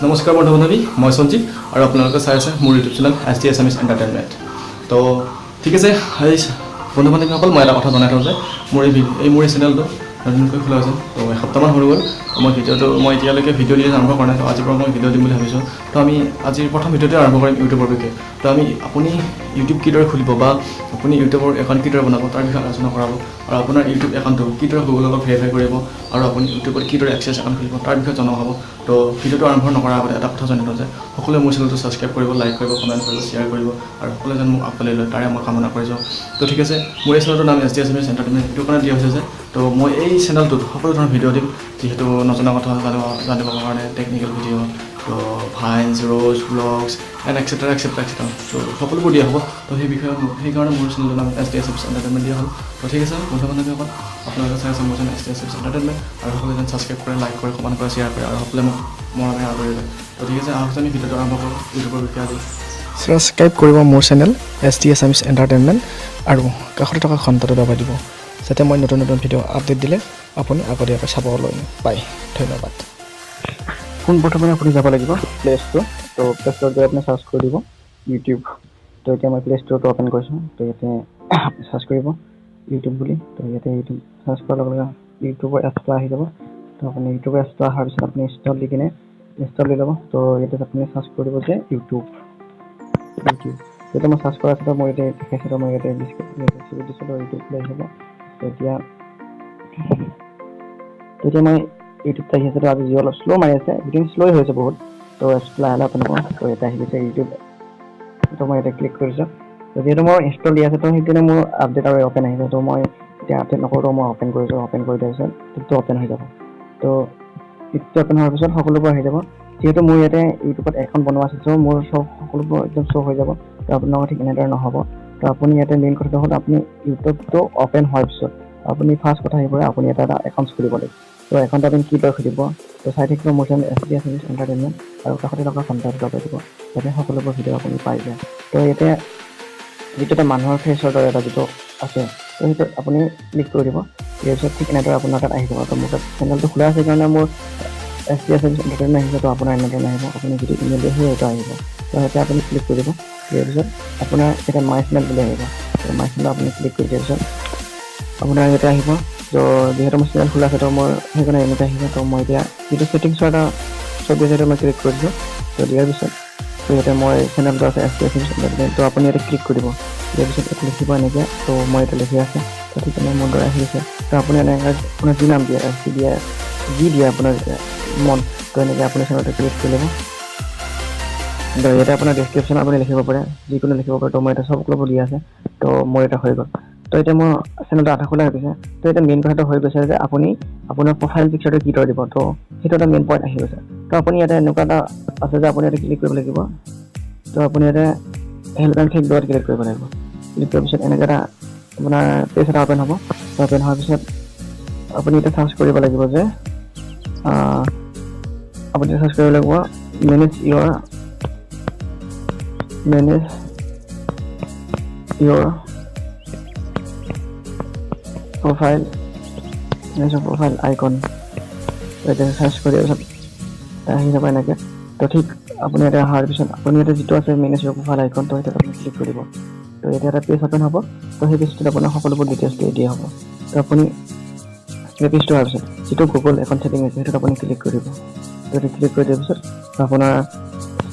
নমস্কাৰ বন্ধু বান্ধৱী, মই সঞ্জীৱ আৰু আপোনালোকে চাই আছে মোৰ ইউটিউব চেনেল এছ ডি এছামিছ এণ্টাৰটেইনমেণ্ট। তো ঠিক আছে, এই বন্ধু বান্ধৱীসকল, মই এটা কথা জনাই থওঁ যে মোৰ এই চেনেলটো নতুনকৈ খোলা হৈছে। তো এসপ্তাহমান হৈ গ'ল। তো মই ভিডিঅ'টো মই এতিয়ালৈকে ভিডিঅ' দিয়া আৰম্ভ কৰা নাই। তো আজিৰ পৰা মই ভিডিঅ' দিম বুলি ভাবিছোঁ। তো আমি আজিৰ প্ৰথম ভিডিঅ'টোৱে আৰম্ভ কৰিম ইউটিউবৰ বিষয়ে। তো আপুনি ইউটিউব কিদৰে খুলিব বা আপুনি ইউটিউবৰ একাউণ্ট কিদৰে বনাব, তাৰ বিষয়ে আলোচনা কৰাব আৰু আপোনাৰ ইউটিউব একাউণ্টটো কিদৰে গুগলৰ লগত ভেৰিফাই কৰিব আৰু আপুনি ইউটিউবত কিদৰে এক্সেছ একাউণ্ট খুলিব, তাৰ বিষয়ে জনোৱা হ'ব। তো ভিডিঅ'টো আৰম্ভ নকৰাৰ আগতে এটা কথা জনাই থওঁ যে সকলোৱে মোৰ চেনেলটো ছাবস্ক্ৰাইব কৰিব, লাইক কৰিব, কমেণ্ট কৰিব, শ্বেয়াৰ কৰিব আৰু সকলোৱে যেন মোক আঁকোৱালি লয়, তাৰে মই কামনা কৰিছোঁ। তো ঠিক আছে, মোৰ এই চেনেলটোৰ নাম S D S M entertainment এইটো কাৰণে দিয়া হৈছে যে তো মই এই চেনেলটোত সকলো ধৰণৰ ভিডিঅ' দিম, যিহেতু নজনা কথা জানিবৰ কাৰণে টেকনিকেল ভিডিঅ', তো vines, rose, vlogs and etcetera etcetera etcetera. ত' সকলোবোৰ দিয়া হ'ব। তো সেই বিষয়ে সেইকাৰণে মোৰ চেনেলটোৰ নাম S D S M entertainment দিয়া হ'ল। তো ঠিক আছে বন্ধু বান্ধৱীসকল, আপোনালোকে চাই আছে মোৰ channel S D S M entertainment আৰু সকলোৱে যেন ছাবস্ক্ৰাইব কৰে, লাইক কৰে, কমেণ্ট কৰে, শ্বেয়াৰ কৰে আৰু সকলোৱে মোক মৰমেৰে আদৰি লয়। তো ঠিক আছে, আহক, আমি ভিডিঅ'টো আৰম্ভ কৰোঁ ইউটিউবৰ বিষয়ে আজি। ছাবস্ক্ৰাইব কৰিব মোৰ চেনেল এছ ডি এছামিছ এণ্টাৰটেইনমেণ্ট আৰু কাষতে থকা ঘণ্টাটো দবাই দিব, যাতে মই নতুন নতুন ভিডিঅ' আপডেট দিলে আপুনি আগতীয়াকৈ চাবলৈ পায়। ধন্যবাদ। পোনপ্ৰথমে আপুনি যাব লাগিব প্লে ষ্ট'ৰ। তো প্লে ষ্ট'ৰত গৈ আপুনি চাৰ্চ কৰি দিব ইউটিউব। তো এতিয়া মই প্লে ষ্ট'ৰটো অ'পেন কৰিছোঁ। তো ইয়াতে আপুনি চাৰ্চ কৰিব ইউটিউব বুলি। তো ইয়াতে ইউটিউব চাৰ্চ কৰাৰ লগে লগে ইউটিউবৰ এপছটো আহি যাব। তো আপুনি ইউটিউবৰ এপছটো অহাৰ পিছত আপুনি ইনষ্টল দি কিনে ইনষ্টল দি ল'ব। তো ইয়াতে আপুনি চাৰ্চ কৰিব যে ইউটিউব ইউটিউব। যেতিয়া মই চাৰ্চ কৰাৰ পিছত মই ইয়াতে দেখাইছোঁ। তো মই ইয়াতে দিছোঁ, তো ইউটিউব বুলি আহি যাব। তো এতিয়া মই ইউটিউবত আহি আছে। তো আজি জিঅ' অলপ শ্ল' মাৰি আছে, এভৰিথিং শ্ল' হৈছে বহুত। তো এপছটো লাহে লাহে অ'পেন হ'ব। তো ইয়াতে আহি গৈছে ইউটিউব। তো মই ইয়াতে ক্লিক কৰিছোঁ। তো যিহেতু মোৰ ইনষ্টল দি আছে, তো সেইকাৰণে মোৰ আপডেট আৰু অ'পেন আহিছে। তো মই এতিয়া আপডেট নকৰোঁ। তো মই অ'পেন কৰিছোঁ। অ'পেন কৰি দিয়াৰ পিছত ইউটিউবটো অ'পেন হৈ যাব। তো ইউটিউবটো অ'পেন হোৱাৰ পিছত সকলোবোৰ আহি যাব। যিহেতু মোৰ ইয়াতে ইউটিউবত একাউণ্ট বনোৱা আছে, চ' মোৰ চব সকলোবোৰ একদম শ্ব' হৈ যাব। তো আপোনালোকৰ ঠিক এনেদৰে নহ'ব। তো আপুনি ইয়াতে মেইন কথাটো হ'ল, আপুনি ইউটিউবটো অ'পেন হোৱাৰ পিছত আপুনি ফাৰ্ষ্ট কথা আহিব, আপুনি এটা এটা একাউণ্ট খুলিব লাগিব। তো একাউণ্ট আপুনি কিদৰে খুলিব, তো চাই থাকিব মোৰ চেনেল এছ ডি এছামিছ এণ্টাৰটেইনমেণ্ট আৰু কাষতে থকা ঘণ্টাটো দবাই দিব, যাতে সকলোবোৰ ভিডিঅ' আপুনি পাই যায়। তো ইয়াতে যিটো এটা মানুহৰ ফেচৰ দৰে এটা যিটো আছে, তো সেইটো আপুনি ক্লিক কৰি দিব। দিয়াৰ পিছত ঠিক এনেদৰে আপোনাৰ তাত আহি যাব। তো মোৰ তাত চেনেলটো খোলা আছে কাৰণে মোৰ এছ ডি এছামিছ এণ্টাৰটেইনমেণ্ট আহিছে। তো আপোনাৰ এনেদৰে নাহিব, আপুনি যিটো ইমেইল দিয়ে সেইটো আহিব। তো সেইটো আপুনি ক্লিক কৰি দিব। দিয়াৰ পিছত আপোনাৰ এতিয়া মাই চেনেল বুলি আহিব। তো মাই চেনেল আপুনি ক্লিক কৰি দিয়াৰ পিছত আপোনাৰ ইয়াতে আহিব। তো যিহেতু মোৰ চেনেল খোলা আছে, তো মোৰ সেইকাৰণে এনেকৈ আহিছে। তো মই এতিয়া যিটো ছেটিংছৰ এটা ছবি আছে, সেইটো মই ক্লিক কৰি দিছোঁ। তো দিয়াৰ পিছত তো ইয়াতে মই চেনেলটো আছে এছ ডি এছামিছ এণ্টাৰটেইনমেণ্ট। তো আপুনি ইয়াতে ক্লিক কৰি দিব। দিয়াৰ পিছত ইয়াতে লিখিব এনেকৈ। তো মই ইয়াতে লিখি আছে। তো ঠিক তেনেকৈ মোৰ দৰে আহি আছে। তো আপুনি এনেকৈ আপোনাৰ যি নাম দিয়ে, এছ ডি দিয়ে, যি দিয়ে আপোনাৰ মন, তো এনেকৈ আপুনি চেনেলটো ক্লিক কৰি ল'ব। তো ইয়াতে আপোনাৰ ডেছক্ৰিপশ্যন আপুনি লিখিব পাৰে, যিকোনো লিখিব পাৰে। তো মই ইয়াতে চব অলপ দিয়া আছে। তো মোৰ এটা হৈ গ'ল। তো এতিয়া মোৰ চেনেলটো আধা খোলা হৈ গৈছে। তো এতিয়া মেইন কথাটো হৈ গৈছে যে আপুনি আপোনাৰ প্ৰফাইল পিকচাৰটো কিদৰে দিব। তো সেইটো এটা মেইন পইণ্ট আহি গৈছে। তো আপুনি ইয়াতে এনেকুৱা এটা আছে যে আপুনি ইয়াতে ক্লিক কৰিব লাগিব। তো আপুনি ইয়াতে হেল্প এণ্ড ফিডবেকত ক্লিক কৰিব লাগিব। ক্লিক কৰাৰ পিছত এনেকৈ এটা আপোনাৰ পেজ এটা অ'পেন হ'ব। তো অ'পেন হোৱাৰ পিছত আপুনি এতিয়া চাৰ্চ কৰিব লাগিব যে আপুনি চাৰ্চ কৰিব লাগিব manage your profile, manage your profile icon। এতিয়া চাৰ্চ কৰি দিয়াৰ পিছত আহি যাব এনেকৈ। তো ঠিক আপুনি ইয়াতে অহাৰ পিছত আপুনি ইয়াতে যিটো আছে মেনেজ ইয়ৰ প্ৰফাইল আইকন, তো সেইটোত আপুনি ক্লিক কৰিব। তো এতিয়া এটা পেজ অ'পেন হ'ব। তো সেই পেজটোত আপোনাৰ সকলোবোৰ ডিটেইলছ দিয়া হ'ব। তো আপুনি সেই পেজটো অহাৰ পিছত যিটো গুগল একাউণ্ট ছেটিং আছে, সেইটোত আপুনি ক্লিক কৰিব। তো সেইটো ক্লিক কৰি দিয়াৰ পিছত আপোনাৰ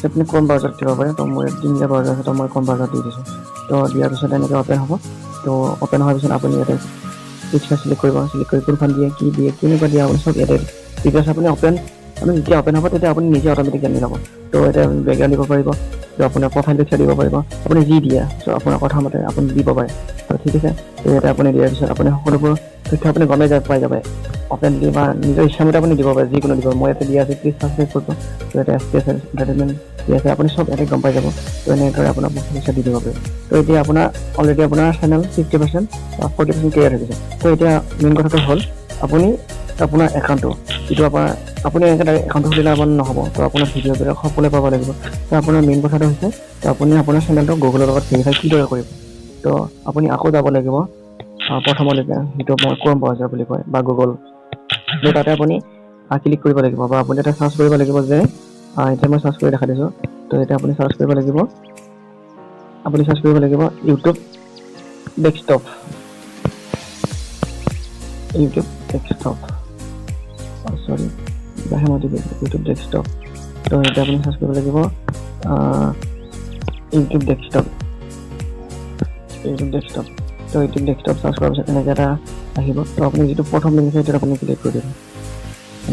আপুনি ক্ৰম ব্ৰাউজাৰত দিব পাৰে। তো মোৰ ইয়াত তিনিটা ব্ৰাউজাৰ আছে, তো মই ক্ৰম ব্ৰাউজাৰত দি দিছোঁ। তো দিয়াৰ পিছত এনেকৈ অ'পেন হ'ব। তো অ'পেন হোৱাৰ পিছত আপুনি ইয়াতে পিকচাৰ চিলেক্ট কৰিব। চিলেক্ট কৰি কোনখন দিয়ে, কি দিয়ে, কেনেকুৱা দিয়ে, আপুনি চব ইয়াতে ডিটেইলছ আপুনি অ'পেন আপুনি যেতিয়া অ'পেন হ'ব, তেতিয়া আপুনি নিজে অট'মেটিক জানি ল'ব। তো এতিয়া বেকগ্ৰাউণ্ড দিব পাৰিব, তো আপোনাৰ প্ৰফাইল পিকচাৰ দিব পাৰিব, আপুনি যি দিয়ে চ' আপোনাৰ কথা মতে আপুনি দিব পাৰে। তো ঠিক আছে, তো ইয়াতে আপুনি দিয়াৰ পিছত আপুনি সকলোবোৰ তথ্য আপুনি গমেই পাই যাব। অপেনলি বা নিজৰ ইচ্ছামতে আপুনি দিব পাৰে, যিকোনো দিব। মই ইয়াতে দিয়া আছে, প্লিজ ছাবস্ক্ৰাইব কৰিব। তো ইয়াতে এছ পি এছ এণ্টাৰটেইনমেণ্ট দিয়া আছে, আপুনি চব ইয়াতে গম পাই যাব। তো এনেদৰে আপোনাৰ প্ৰফাইল দি দিব পাৰিব। তো এতিয়া আপোনাৰ অলৰেডি আপোনাৰ চেনেল 50% বা 40% ক্লিয়াৰ হৈ গৈছে। তো এতিয়া মেইন কথাটো হ'ল, আপুনি আপোনাৰ একাউণ্টটো যিটো আপোনাৰ আপুনি এনেকৈ ডাইৰেক্ট একাউণ্টটো খুলিলে আপোনাৰ নহ'ব। তো আপোনাৰ ভিডিঅ'বিলাক সকলোৱে পাব লাগিব। তো আপোনাৰ মেইন কথাটো হৈছে, তো আপুনি আপোনাৰ চেনেলটো গুগলৰ লগত ভেৰিফাই কিদৰে কৰিব? তো আপুনি আকৌ যাব লাগিব প্ৰথমলৈকে, যিটো মই ক্ৰম ব্ৰাউজাৰ বুলি কয় বা গুগল। তো তাতে আপুনি ক্লিক কৰিব লাগিব বা আপুনি এটা চাৰ্চ কৰিব লাগিব যে এতিয়া মই চাৰ্চ কৰি দেখাই দিছোঁ। তো এতিয়া আপুনি চাৰ্চ কৰিব লাগিব, আপুনি চাৰ্চ কৰিব লাগিব YouTube desktop, YouTube desktop, sorry, কিবাহে মই দি ইউটিউব ডেস্কটপ। তো এতিয়া আপুনি চাৰ্চ কৰিব লাগিব ইউটিউব ডেস্কটপ, ইউটিউব ডেস্কটপ। তো ইউটিউব ডেস্কটপ চাৰ্চ কৰাৰ পিছত এনেকৈ এটা আহিব। তো আপুনি যিটো প্ৰথম লিংক আছে, সেইটোত আপুনি ক্লিক কৰি দিব।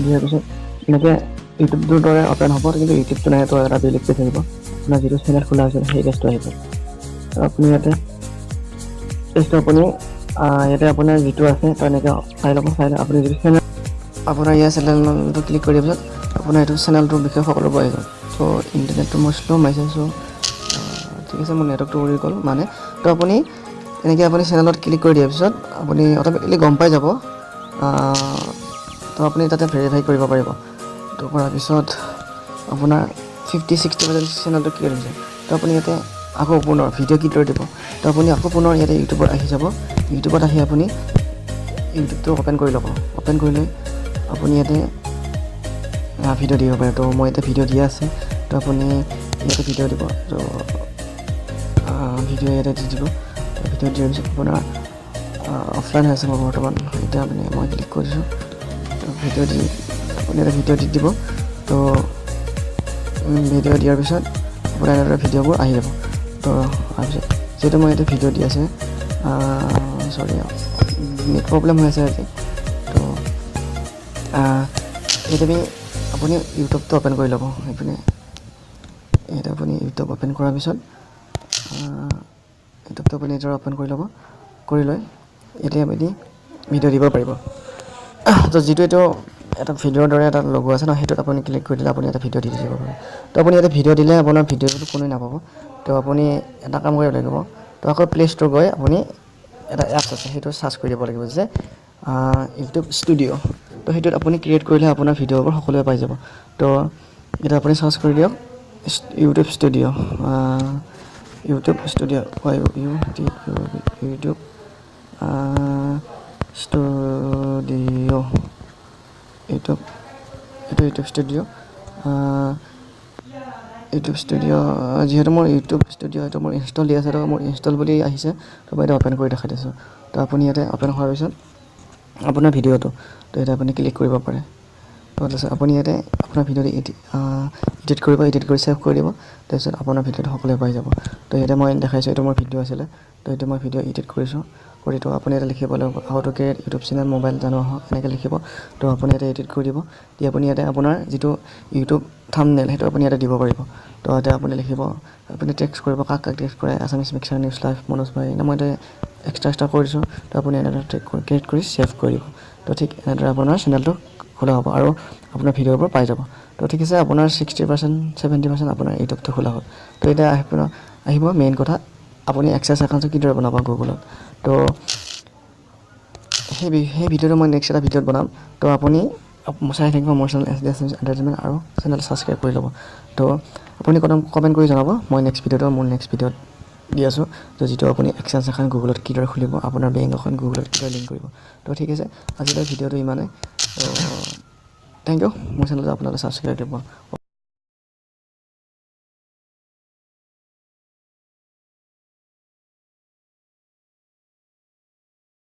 দিয়াৰ পিছত এনেকৈ ইউটিউবটোৰ দৰে অ'পেন হ'ব, কিন্তু ইউটিউবটো নাহে। তো এটা বেলেগ পেজ আহিব, আপোনাৰ যিটো চেনেল খোলা হৈছে সেই পেজটো আহিব। তো আপুনি ইয়াতে পেজটো আপুনি ইয়াতে আপোনাৰ যিটো আছে, তো এনেকৈ চাই ল'ব। চাই লৈ আপুনি যিটো চেনেল, আপোনাৰ ইয়াৰ চেনেলটো ক্লিক কৰি দিয়াৰ পিছত আপোনাৰ এইটো চেনেলটোৰ বিষয়ে সকলোবোৰ আহি গ'ল। ত' ইণ্টাৰনেটটো মোৰ শ্ল' মাৰিছে, চ' ঠিক আছে, মোৰ নেটৱৰ্কটো উৰি গ'ল মানে। তো আপুনি এনেকৈ আপুনি চেনেলত ক্লিক কৰি দিয়াৰ পিছত আপুনি অট'মেটিকেলি গম পাই যাব। তো আপুনি তাতে ভেৰিফাই কৰিব পাৰিব। তো কৰাৰ পিছত আপোনাৰ 50-60% চেনেলটো ক্লিয়াৰ হৈছে। তো আপুনি ইয়াতে আকৌ পুনৰ ভিডিঅ' কিদৰে দিব? তো আপুনি আকৌ পুনৰ ইয়াতে ইউটিউবত আহি যাব। ইউটিউবত আহি আপুনি ইউটিউবটো অ'পেন কৰি ল'ব। অ'পেন কৰি লৈ আপুনি ইয়াতে ভিডিঅ' দিব পাৰে। তো মই ইয়াতে ভিডিঅ' দিয়া আছে। তো আপুনি ইয়াতে ভিডিঅ' দিব। তো ভিডিঅ' ইয়াতে দি দিব। ভিডিঅ' দিয়াৰ পিছত আপোনাৰ অফলাইন হৈ আছে মোৰ বৰ্তমান। এতিয়া আপুনি মই ক্লিক কৰিছোঁ। তো ভিডিঅ' দি আপুনি এটা ভিডিঅ' দি দিব। তো ভিডিঅ' দিয়াৰ পিছত আপোনাৰ এনেদৰে ভিডিঅ'বোৰ আহি যাব। তো তাৰপিছত যিহেতু মই ইয়াতে ভিডিঅ' দি আছে, চৰি, নেট প্ৰব্লেম হৈ আছে আজি। তো ইয়াতে আপুনি ইউটিউবটো অ'পেন কৰি ল'ব। এইপিনে ইয়াতে আপুনি ইউটিউব অ'পেন কৰাৰ পিছত ইউটিউবটো আপুনি নিজৰ অ'পেন কৰি ল'ব। কৰি লৈ ইয়াতে আপুনি ভিডিঅ' দিব পাৰিব। তো যিটো এইটো এটা ভিডিঅ'ৰ দৰে এটা লগো আছে ন, সেইটোত আপুনি ক্লিক কৰি দিলে আপুনি এটা ভিডিঅ' দি দিব পাৰে। তো আপুনি ইয়াতে ভিডিঅ' দিলে আপোনাৰ ভিডিঅ'টো কোনোৱে নাপাব। তো আপুনি এটা কাম কৰিব লাগিব। তো আকৌ প্লে' ষ্ট'ৰ গৈ আপুনি এটা এপছ আছে, সেইটো চাৰ্চ কৰি দিব লাগিব যে ইউটিউব ষ্টুডিঅ'। তো সেইটোত আপুনি ক্ৰিয়েট কৰিলে আপোনাৰ ভিডিঅ'বোৰ সকলোৱে পাই যাব। তো এতিয়া আপুনি চাৰ্চ কৰি দিয়ক YouTube studio, YouTube studio, Y U T U YouTube studio, YouTube, এইটো ইউটিউব ষ্টুডিঅ', ইউটিউব ষ্টুডিঅ'। যিহেতু মোৰ ইউটিউব ষ্টুডিঅ' এইটো মোৰ ইনষ্টল দি আছে, তো মোৰ ইনষ্টল বুলি আহিছে। তো মই এতিয়া অ'পেন কৰি দেখাই দিছোঁ। তো আপুনি ইয়াতে অ'পেন হোৱাৰ পিছত আপোনাৰ ভিডিঅ'টো, তো ইয়াতে আপুনি ক্লিক কৰিব পাৰে। তো তাৰপিছত আপুনি ইয়াতে আপোনাৰ ভিডিঅ'টো এডিট কৰিব, এডিট কৰি ছেভ কৰি দিব। তাৰপিছত আপোনাৰ ভিডিঅ'টো সকলোৱে পাই যাব। তো ইয়াতে মই দেখাইছোঁ, এইটো মোৰ ভিডিঅ' আছিলে। তো এইটো মই ভিডিঅ' এডিট কৰিছোঁ কৰি। তো আপুনি ইয়াতে লিখিব লাগিব "How to create YouTube channel mobile জানো আহক", এনেকৈ লিখিব। তো আপুনি ইয়াতে এডিট কৰি দিব। দি আপুনি ইয়াতে আপোনাৰ যিটো ইউটিউব থাম্বনেইল, সেইটো আপুনি ইয়াতে দিব পাৰিব। তো ইয়াতে আপুনি লিখিব, আপুনি টেক্সট কৰিব, কাক কাক টেক্সট কৰে, Assamese mixer news live Manoj ভাই, এনে মই ইয়াতে এক্সট্ৰা এক্সট্ৰা কৰি দিছোঁ। তো আপুনি এনেদৰে ক্ৰিয়েট কৰি ছেভ কৰি দিব। তো ঠিক এনেদৰে আপোনাৰ চেনেলটো খোলা হ'ব আৰু আপোনাৰ ভিডিঅ'বোৰ পাই যাব। তো ঠিক আছে, আপোনাৰ 60%, 70% আপোনাৰ ইউটিউবটো খোলা হ'ল। তো এতিয়া আহিব আহিব মেইন কথা, আপুনি এডচেন্স একাউণ্টটো কিদৰে বনাব গুগলত? তো সেই ভিডিঅ'টো মই নেক্সট এটা ভিডিঅ'ত বনাম। তো আপুনি চাই থাকিব মোৰ channel S D S entertainment আৰু চেনেল ছাবস্ক্ৰাইব কৰি ল'ব। তো আপুনি কমেণ্ট কৰি জনাব, মই নেক্সট ভিডিঅ'টো মোৰ নেক্সট ভিডিঅ'ত দি আছোঁ। তো যিটো আপুনি এডচেন্স একাউণ্ট গুগলত কিদৰে খুলিব, আপোনাৰ বেংক একাউণ্ট গুগলত কিদৰে লিংক কৰিব। তো ঠিক আছে, আজিলৈ ভিডিঅ'টো ইমানেই। তো thank U, মোৰ চেনেলটো আপোনালোকে ছাবস্ক্ৰাইব কৰিব।